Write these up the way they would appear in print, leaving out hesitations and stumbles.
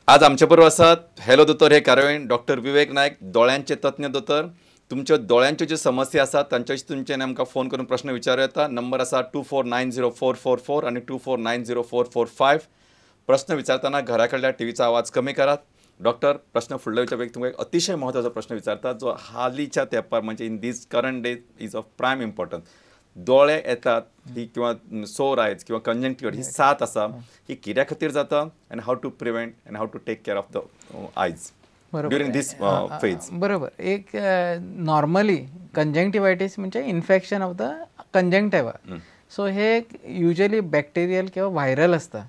आज आमचे बरोबर आसात हॅलो दोतोर हे कार्यावळीन डॉक्टर विवेक नायक, दोळ्यांचे तज्ञ दोतोर. तुमच्यो दोळ्यांच्यो ज्यो समस्या आसात तांच्याशी तुमच्यानी आमकां फोन करून प्रश्न विचारूं येता. नंबर आसा 2490444 आनी 2490445. प्रश्न विचारतना घरा कडल्या टीव्हीचा आवाज कमी करात. डॉक्टर, प्रश्न फुडलो विचारपा तुमकां एक अतिशय म्हत्वाचो प्रश्न विचारता जो हालींच्या तेंपार म्हणजे in this current days is of prime importance. दोळे येतात ही किंवा सोर आयज किंवा कंजंक्टिव्हायटिस ही साथ आसा, ही कित्या खातीर जाता and how to prevent and how to take care of the eyes during this phase? बरोबर. एक नॉर्मली कंजंक्टिव्हायटीस म्हणजे infection of the conjunctiva. So hey usually bacterial किंवा व्हायरल आसता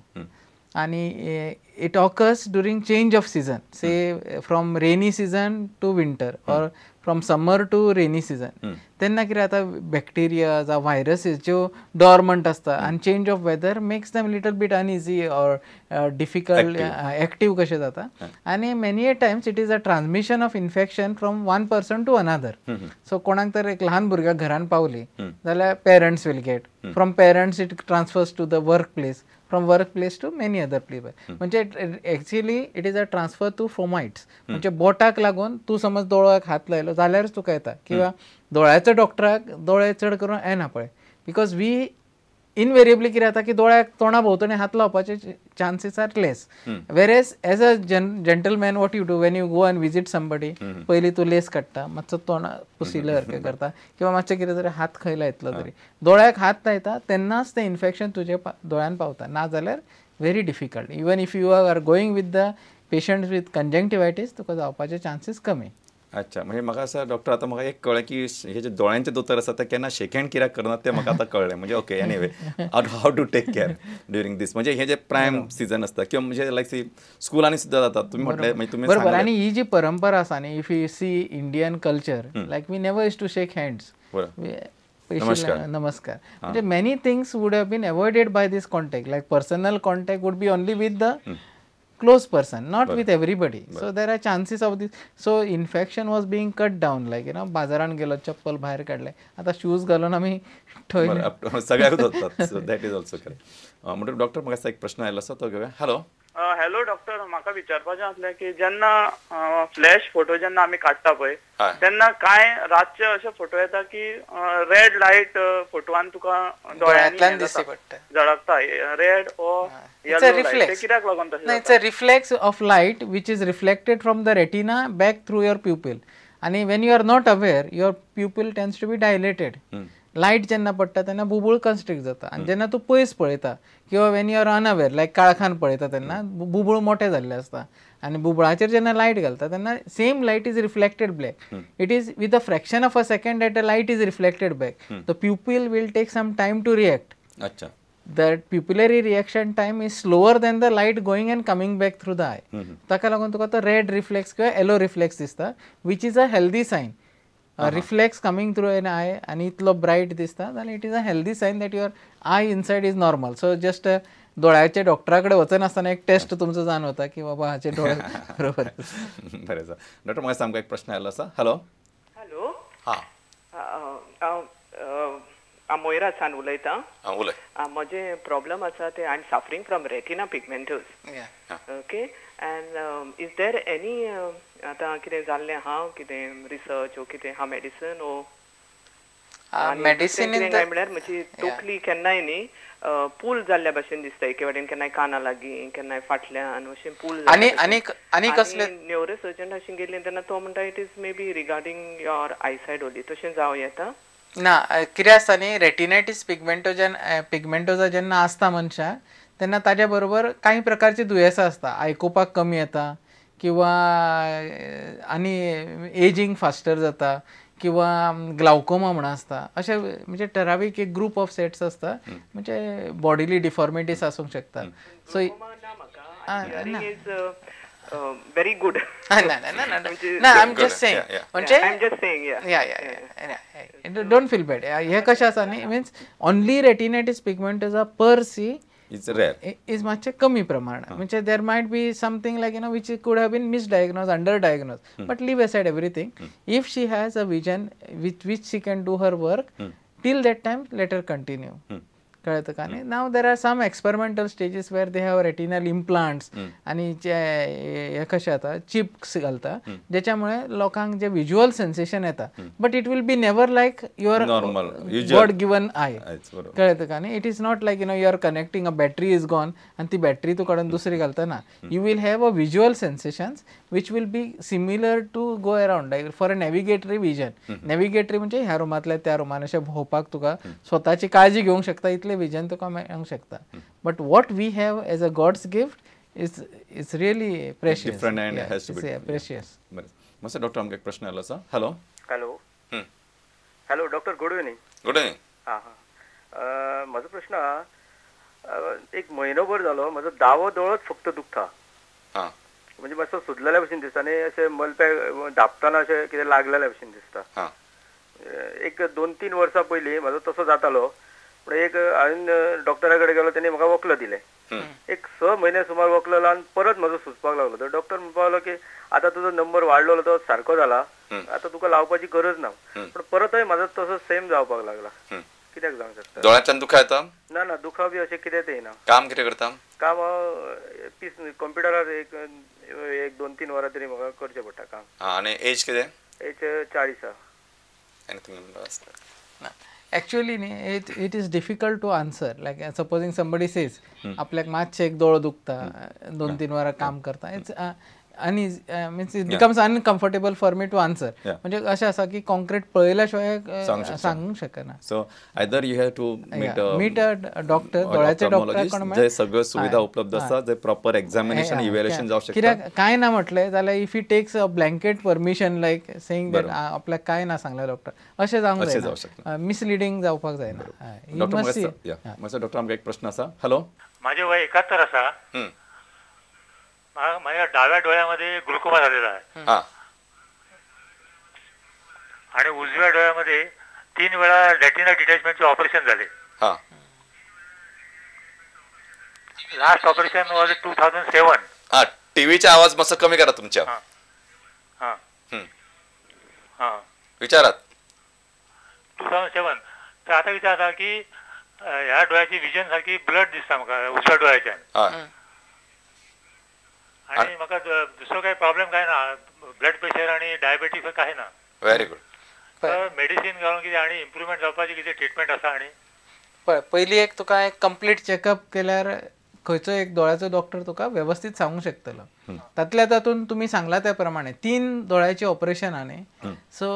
आणि it occurs during change of season, say from rainy season to winter or from summer to rainy season. तेन्ना कितें जाता, bacteria जावं व्हायरसीस ज्यो डॉर्मंट आसता आनी change of weather makes them little bit uneasy or difficult, active कशें जाता. आनी many a times it is a transmission of infection from one person to another. So कोणाक तर एक ल्हान भुरग्याक घरान पावली जाल्यार parents will get, from parents it transfers to the work place, from work place to many other place. म्हणजे actually it is a transfer to fomites. म्हणजे बोटाक लागून तूं समज दोळ्याक हात लायलो जाल्यारच तुका येता, किंवा दोळ्याचो डॉक्टराक दोळे चड करून येना पळय, because we invariably कितें जाता की दोळ्याक तोंडा भोंवतणी हात लावपाचे chances are less. Whereas as a gentleman what you do when you go and visit somebody, पयलीं तूं लेस काडटा, मातसो तोंडा पुसिल्ले सारकें करता किंवा मातशें कितें तरी हात खंय लायतलो तरी दोळ्याक हात लायता तेन्नाच तें इन्फेक्शन तुजे दोळ्यान पावता, ना जाल्यार very difficult. Even if you are going with the patient with conjunctivitis तुका जावपाचे चान्सीस कमी. अच्छा, म्हणजे म्हाका आसा डॉक्टर, आतां म्हाका एक कळ्ळें की हे जे दोळ्यांचे दोतोर आसा ते केन्ना शेक हँड कित्याक करनात तें म्हाका आतां कळ्ळें. म्हणजे okay, anyway how to take care during this, म्हणजे हे जे प्रायम सिजन आसता किंवा म्हणजे लायक सी स्कुलांनी सुद्दां जाता तुमी म्हटलें, म्हणजे तुमी बरोबर. आनी ही जी परंपरा आसा न्ही, if you see Indian culture, like we never use to shake hands. नमस्कार नमस्कार. म्हणजे many things would have been avoided by this contact, like personal contact would be only with the close person, not with everybody. So there are chances of this. So infection was being cut down, like you know, बाजारान गेलो चप्पल भायर काडले, आता shoes घालून आमी ठेवले सगळ्याक जातात. So that is also correct. म्हणून डॉक्टर म्हाका एक प्रश्न आयलो आसा तो घेवया. हॅलो हॅलो डॉक्टर, म्हाका विचारपाचें आसलें की जेन्ना फ्लॅश फोटो जेन्ना आमी काडटा पळय तेन्ना कांय रातचे अशे फोटो येता की रेड लायट फोटवान तुका दोळ्यांतल्यान दिसती पडटा, झळकता, रेड ऑर येलो लायट, कित्याक लागून तशें? It's a reflex of light which is reflected from the retina back through your pupil, आनी when you are not aware your pupil tends to be dilated. Light जेन्ना पडटा तेन्ना बुबूळ कन्स्ट्रिक्ट जाता आनी जेन्ना तूं पयस पळयता किंवा when you are unaware like काळखान पळयता तेन्ना बुबूळ मोठे जाल्ले आसता आनी बुबळाचेर जेन्ना लायट घालता तेन्ना same light is reflected back. It is with a fraction of a second that a light is reflected back. The pupil will take some time to react. अच्छा, that pupillary reaction time is slower than the light going and coming back through the eye. ताका लागून तुका तो red reflex किंवा येलो reflex दिसता, which is a healthy sign. Reflex coming through an eye आनी इतलो ब्रायट दिसता जाल्यार it is a healthy sign that your eye inside is normal. So just दोळ्याच्या डॉक्टरा कडेन वचनासतना एक टेस्ट तुमचो जावन वता की बाबा हाचे दोळे बरोबर. बरें आसा डॉक्टर, म्हाका सामको एक प्रश्न आयलो आसा. हॅलो हॅलो, हां, हांव मोयरा सान उलयतां. उलय. म्हजें प्रॉब्लम आसा ते I am suffering from retina pigmentosa. Okay, and is there any आतां कितें जाल्लें आहा, कितें रिसर्च ओ कितें आहा, मेडिसन ओ मेडिसिन कितें काय म्हळ्यार म्हजी तकली केन्नाय न्ही पूल जाल्ल्या भशेन दिसता, एके वाटेन केन्नाय काना लागीं केन्नाय फाटल्यान अशें पूल. आनी आनी आनी कसले न्युरो सर्जन अशें गेल्लें तेन्ना तो म्हणटा it is may be regarding your eyesight only, तशें जावं येता ना? कितें आसता न्ही, रेटिनायटीस पिगमेंटोजा जेन्ना आसता मनशाक तेन्ना ताज्या बरोबर कांय प्रकारची दुयेंसां आसता, आयकुपाक कमी येता किंवा आनी एजींग फास्टर जाता किंवा ग्लावकोमा म्हण आसता, अशें म्हणजे ठरावीक एक ग्रूप ऑफ सेट्स आसता, म्हणजे बॉडीली डिफॉर्मिटीज आसूंक शकता. So very good. ना ना ना ना, I am just saying, म्हणजे या या don't feel bad. हे कशें आसा न्ही, means only retinitis pigmentosa per se It's rare. Is मातशें कमी प्रमाणात, म्हणजे there might be something like you know which could have been misdiagnose, under diagnose, but leave aside everything. If she has a vision with which she can do her work till that time, let her continue. कळ्ळें तुका न्ही. Now there are some experimental stages where they have retinal implants आनी हे कशें जाता chips घालता ज्याच्यामुळे लोकांक जे विज्युअल सेन्सेशन येता, but it will be never like your God given eye. कळ्ळें तुका न्ही. It is not like you know you are connecting a battery is gone आनी ती बॅटरी तूं काडून दुसरी घालता ना. You will have a visual sensations which will be similar to go around like for a navigatory vision. Navigatory म्हणजे ह्या रुमांतल्या त्या रुमान अशें भोंवपाक तुका स्वताची काळजी घेवंक शकता इतलें विजन तुका मेळोंक शकता. But what we have as a God's gift is really precious, different and has to be precious. बरें मातसो डॉक्टर आमकां एक प्रश्न आयलो आसा. Hello hello hello doctor, good evening. Good evening. हां हां, म्हजो प्रश्न आहा, एक म्हयनोभर जालो म्हजो दावो दोळोच फक्त दुखता, म्हणजे मातसो सुजलेल्या भशेन दिसता आनी अशें मलपे धांपतना अशें कितें लागलेल्या भशेन दिसता. एक 2-3 वर्सां पयलीं म्हजो तसो जातालो, पूण एक हांवें डॉक्टरा कडेन गेलो, तेणी म्हाका वखद दिलें. एक 6 म्हयने सुमार वखद लावन परत म्हजो सुजपाक लागलो. तर डॉक्टर म्हणपाक लागलो की आतां तुजो नंबर वाडलेलो तो सारको जाला, आतां तुका लावपाची गरज ना. पूण परतय म्हाजो तसो सेम जावपाक लागला. कित्याक जावंक शकता? दोळ्यांतल्यान दुखा येता? ना ना, दुखा बी अशें कितेंच येना. काम कितें करता? काम पीस कंप्युटरार एक 2-3 वरां तरी म्हाका करचें पडटा काम. आनी एज कितें? एज 40 आहा. Actually न्ही, it is difficult to answer. Like supposing somebody says आपल्याक मातशें एक दोळो दुखता, 2-3 वरां काम करता, it's आनी means it becomes uncomfortable for me to answer. म्हणजे अशें आसा की कॉन्क्रीट पळयल्या शिवाय सांगूंक शकना. So either you have to meet a doctor, दोळ्याचे डॉक्टर, जे सगळ्यो सुविधा उपलब्ध आसा, जे प्रॉपर एक्झामिनेशन इव्हॅल्युएशन जावंक शकता. कित्याक कांय ना म्हटलें जाल्यार if he takes a blanket permission like saying that आपल्याक कांय ना सांगलें डॉक्टर, अशें जावंक जायना, मिसलिडींग जावपाक जायना. डॉक्टर आमकां एक प्रश्न आसा. हॅलो, माझे वय 71 आसा. माझ्या डाव्या डोळ्यामध्ये ग्लुकोमा झालेला आहे आणि उजव्या डोळ्यामध्ये 3 वेळा रेटिना डिटॅचमेंटचे ऑपरेशन झाले. Last operation was 2007. टीव्हीचा आवाज मस्त कमी करा तुमच्या. विचारात. 2007. तर आता विचार असा की ह्या डोळ्याची विजन सारखी ब्लड दिसता म्हाका उजव्या डोळ्याच्या, आणि म्हाका दुसरो काही प्रॉब्लेम काय ना, ब्लड प्रेशर आणि डायबेटीस काय ना. Very good. तर मेडिसिन घालून कितें आनी इम्प्रुवमेंट जावपाची कितें ट्रिटमेंट आसा? आनी पयलीं एक तुका एक कंप्लीट चॅकअप केल्यार खंयचो एक दोळ्याचो डॉक्टर तुका वेवस्थीत सांगूंक शकतलो. तातल्या तातूंत तुमी सांगला त्या प्रमाणे 3 दोळ्याचें ऑपरेशन आहा न्ही, सो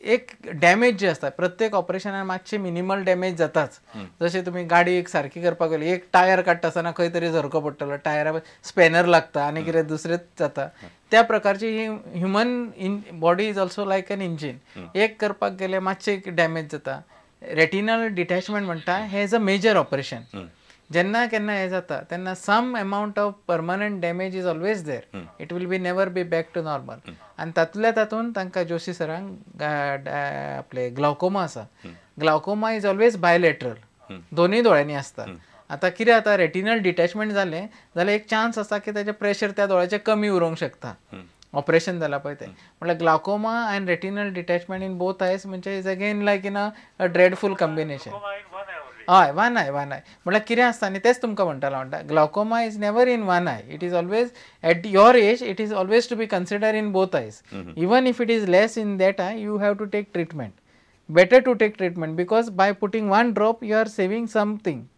एक डॅमेज जे आसता प्रत्येक ऑपरेशनान मातशें मिनिमल डॅमेज जाताच. जशें तुमी गाडी एक सारकी करपाक गेली, एक टायर काडटा आसतना खंय तरी झरको पडटलो, टायरा स्पॅनर लागता आनी कितें दुसरेंच जाता. त्या प्रकारची ही human body is also like an engine. एक करपाक गेलें मातशें डॅमेज जाता. रेटिनल डिटॅचमेंट म्हणटा हें is a major operation. जेन्ना केन्ना हें जाता तेन्ना some amount of permanent damage is always there, it will be never be back to normal. आनी तातूंतल्या तातूंत तांकां जोशी सरांक आपले ग्लावकोमा आसा. ग्लावकोमा is always bilateral, दोनूय दोळ्यांनी आसता. आतां कितें जाता, रेटिनल डिटॅचमेंट जालें जाल्यार एक चान्स आसा की ताजें प्रेशर त्या दोळ्याचें कमी उरोंक शकता ऑपरेशन जाला पळय तें. म्हळ्यार glaucoma and retinal detachment in both eyes म्हणजे is again like in a dreadful combination. हय, वन I one I म्हळ्यार कितें आसता न्ही तेंच तुमकां म्हणटालो. म्हणटा glaucoma is never in one eye, it is always at your age it is always to be consider in both eyes. Even if it is less in that eye you have to take treatment, better to take treatment because by putting one drop you are saving something,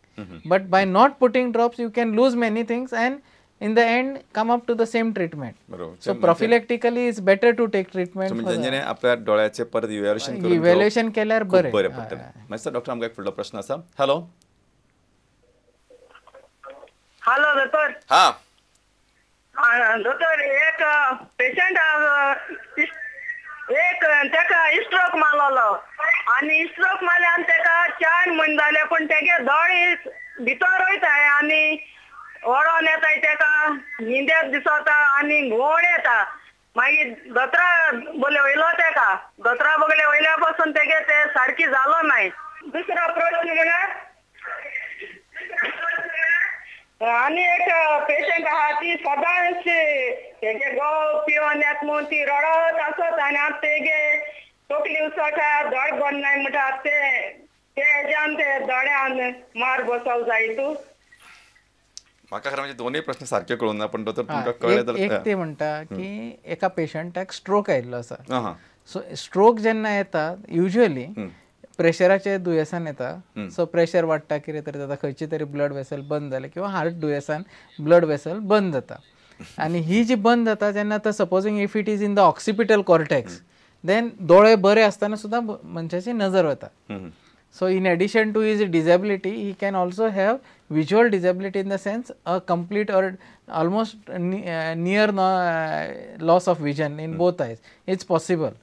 but by not putting drops you can lose many things and in the end come up to the same treatment. So prophylactically it's better to take treatment. म्हणजे आपल्या डोळ्याचे परत evaluation करून evaluation केल्यार बरें बरें पडटलें. मातसो डॉक्टर आमकां एक फुडलो प्रश्न आसा. हॅलो हॅलो दोतोर. हां दोतोर, एक पेशंट एक तेका स्ट्रोक मारलेलो आनी स्ट्रोक मारल्यान तेका 4 म्हयने जाले, पूण तेगे दोळे भितर वयताय आनी ओडोन येताय, तेका न्हिदेत दिसता आनी घुंवळ येता. मागीर दोतोरा बगले वयलो, तेका दोतोरा बगले वयल्या पासून तेगे ते सारकी जालो नाय. दुसरो प्रश्न म्हळ्यार आनी एक पेशंट आहा ती सदांच तेगे गोव पिवन येता म्हणून ती रडत आसत आनी आतां तेगे तकली उसळटा, दोळे बंद नाय म्हणटा, ते ते हेज्यान ते दोळ्यान मार बसोंक जाय तूं. म्हाका खरें म्हणजे दोनूय प्रश्न सारके कळूंक ना, पण दोतोर तुमकां कळ्ळें जाल्यार. एक ते म्हणटा की एका पेशंटाक स्ट्रोक आयिल्लो आसा. सो स्ट्रोक जेन्ना येता युजली प्रेशराचे दुयेंसान येता. सो प्रेशर वाडटा कितें तरी जाता, खंयची तरी ब्लड वेसल बंद जालें किंवा हार्ट दुयेंसान ब्लड वेसल बंद जाता. आनी ही जी बंद जाता जेन्ना आतां supposing if it is in the occipital cortex then दोळे बरे आसतना सुद्दां मनशाची नजर वता. So in addition to his disability he can also have visual disability in the sense a complete or almost near loss of vision in both eyes. It's possible.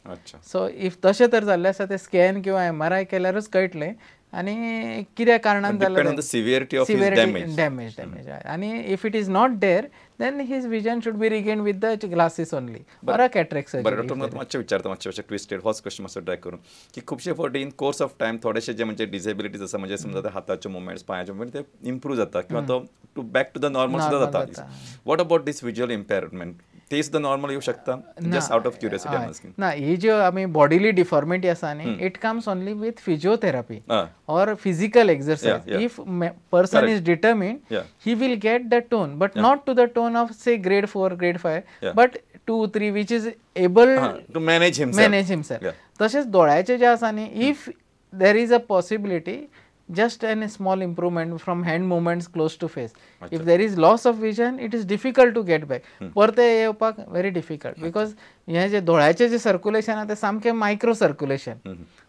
So if तशें तर जाल्लें आसा तें स्कॅन किंवा MRI केल्यारूच कळटलें आनी कित्या कारणान जालें, सिवियरिटी ऑफ डॅमेज. आनी if it is not there then his vision should be regain with the glasses only or a cataract surgery. बरें डॉक्टर, म्हाका मातशें विचारता, मातशें अशें ट्विस्टेड होच क्वेश्चन मातसो ड्रॅग करून की खुबशे फावटी इन कोर्स ऑफ टायम थोडेशे जे म्हणजे डिसेबिलिटीज आसा, म्हणजे समजा हाताचे मुवमेंट्स, पांयाचे मुवमेंट ते इम्प्रूव जाता किंवा तो to back to the normal सुद्दां जाता. What about this visual impairment? ते सुद्दां नॉर्मल येवं शकता? Just out of curiosity I am asking. ना, ही ज्यो आमी बॉडीली डिफॉर्मिटी आसा न्ही, it comes only with physiotherapy or physical exercise. If person is determined he will get the tone, but not to the tone of say grade 4, grade 5, but 2, 3 which is able to manage himself. तशेंच दोळ्याचे जे आसा न्ही, if there is a possibility just a small improvement from hand movements close to face. If there is loss of vision, it is difficult to get back. परते येवपाक very difficult because हे जे दोळ्याचे जे circulation आहा ते सामकें micro circulation.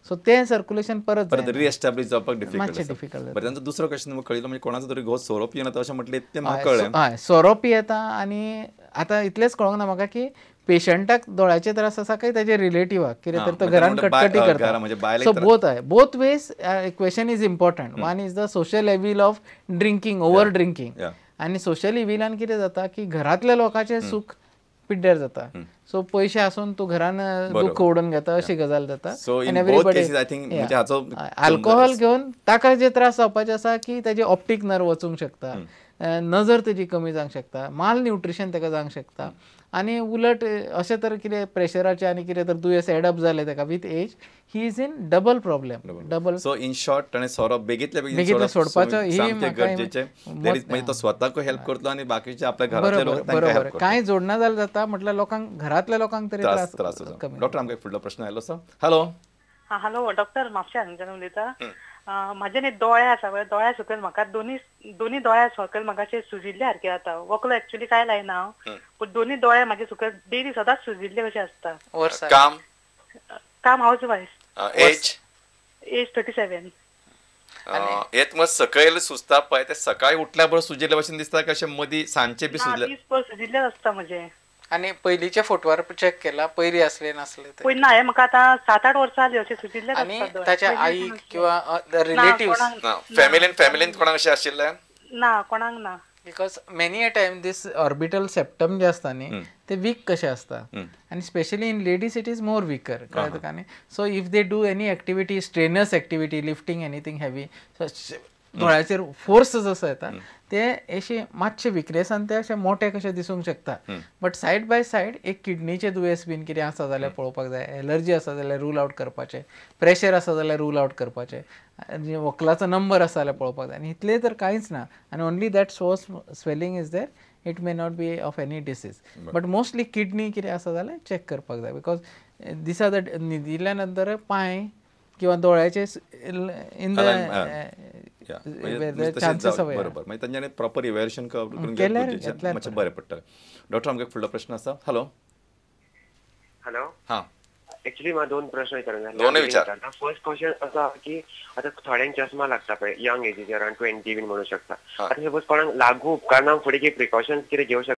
So तें circulation परत रिएस्टॅब्लिश जावपाक मातशें डिफिकल्ट. बरें, तांचो दुसरो क्वेश्चन म्हाका कळिल्लो, म्हणजे कोणाचो तरी घोव सोरो पियेता अशें म्हटलें तें म्हाका कळ्ळें. हय, सोरो पियेता. आनी आतां इतलेंच कळोंक ना म्हाका की पेशंटाक दोळ्याचे त्रास आसा काय ताजे रिलेटिवाक कितें तर तो घरान कटकटी करता. सो बोथ हय, both ways question is important. One is the social evil of drinking, over drinking. आनी सोशल इविलान कितें जाता की घरांतल्या लोकांचें सूख पिड्ड्यार जाता. सो पयशे आसून तूं घरान दुख्ख ओडून घेता अशी गजाल जाता. अल्कोहोल घेवन ताका जे त्रास जावपाचे आसा की ताजे ऑप्टीक नर्व वचूंक शकता, नजर तेजी कमी जावंक शकता, माल न्युट्रिशन ताका जावंक शकता. आनी उलट अशें तर कितें प्रेशराचें आनी कितें तर दुयेंस एडप जालें ताका with age, he is in double problem. Double. So in short ताणें सोरो बेगीतल्या बेगीन सोडपाचो ही गरजेचें. म्हणजे तो स्वताक हेल्प करतलो आनी बाकीचे आपल्या घरांतले लोक तांकां हेल्प करतलो. कांय जोडना जाल्यार जाता म्हटल्यार लोकांक, घरांतल्या लोकांक तरी त्रास कमी. डॉक्टर, आमकां फुडलो प्रश्न आयलो आसा. हॅलो. हॅलो डॉक्टर, म्हापशा हांगच्यान उलयता. म्हाजे न्ही दोळे आसा पळय, दोळ्या सकयल म्हाका दोनी दोळ्या सकयल म्हाका अशें सुजिल्ले सारके जाता. वकलो एक्चुअली कांय लायना हांव, पूण दोनी दोळे म्हाजे सकयल डेली सदांच सुजिल्ले कशे आसता. काम काम house wife. Age? Age 37. हे तुमकां सकयल सुजता पळय ते सकाळी उठल्या बरोबर सुजिल्ले भशेन दिसता कशें मदीं सांजचे बी सुजले? दीसभर सुजिल्लेच आसता म्हजें. आनी पयलींच्या फोटवार चॅक केला, पयलीं असले नासले ते? पयलीं ना, हे म्हाका आतां 7-8 वर्सां जालीं अशें सुजिल्लेच आनी आसता. ताच्या आईक किंवा रिलेटिव्स, फॅमिलीन कोणाक अशें आशिल्लें? ना, कोणाक ना. Because many a time this orbital septum जे आसता न्ही ते वीक कशें आसता, आनी specially in ladies it is more weaker. कळ्ळें तुका न्ही? So if they do any activity, strenuous activity, lifting anything heavy, दोळ्याचेर फोर्स जसो येता ते अशे मातशे विकनेसान ते अशे मोटे कशे दिसूंक शकता. बट सायड बाय सायड एक किडनीचे दुयेंस बीन कितें आसा जाल्यार पळोवपाक जाय, एलर्जी आसा जाल्यार रूल आवट करपाचें, प्रेशर आसा जाल्यार रूल आवट करपाचें, वकलाचो नंबर आसा जाल्यार पळोवपाक जाय. आनी इतलें तर कांयच ना. आनी only that source swelling is there, it may not be of any disease. But mostly kidney कितें आसा जाल्यार चॅक करपाक जाय, because दिसा the न्हिदिल्ल्या नंतर पांय किंवा दोळ्याचे इन the chances. बरोबर, मागीर तांच्यानी प्रॉपर इव्हॅल्युएशन करून गरजेचें, मातशें बरें पडटलें. डॉक्टर, आमकां फुडलो प्रश्न आसा. हॅलो. हॅलो. हां, एक्चुअली म्हाका दोन प्रश्न विचारूंक जाय. दोनूय विचार. फर्स्ट क्वेश्चन असो की आतां थोड्यांक चश्मा लागता पळय, यंग एजीचेर अरावंड 20 बीन म्हणूं शकता. आतां सपोज कोणाक लागू उपकारना फुडें की प्रिकॉशन्स कितें घेवं शकता?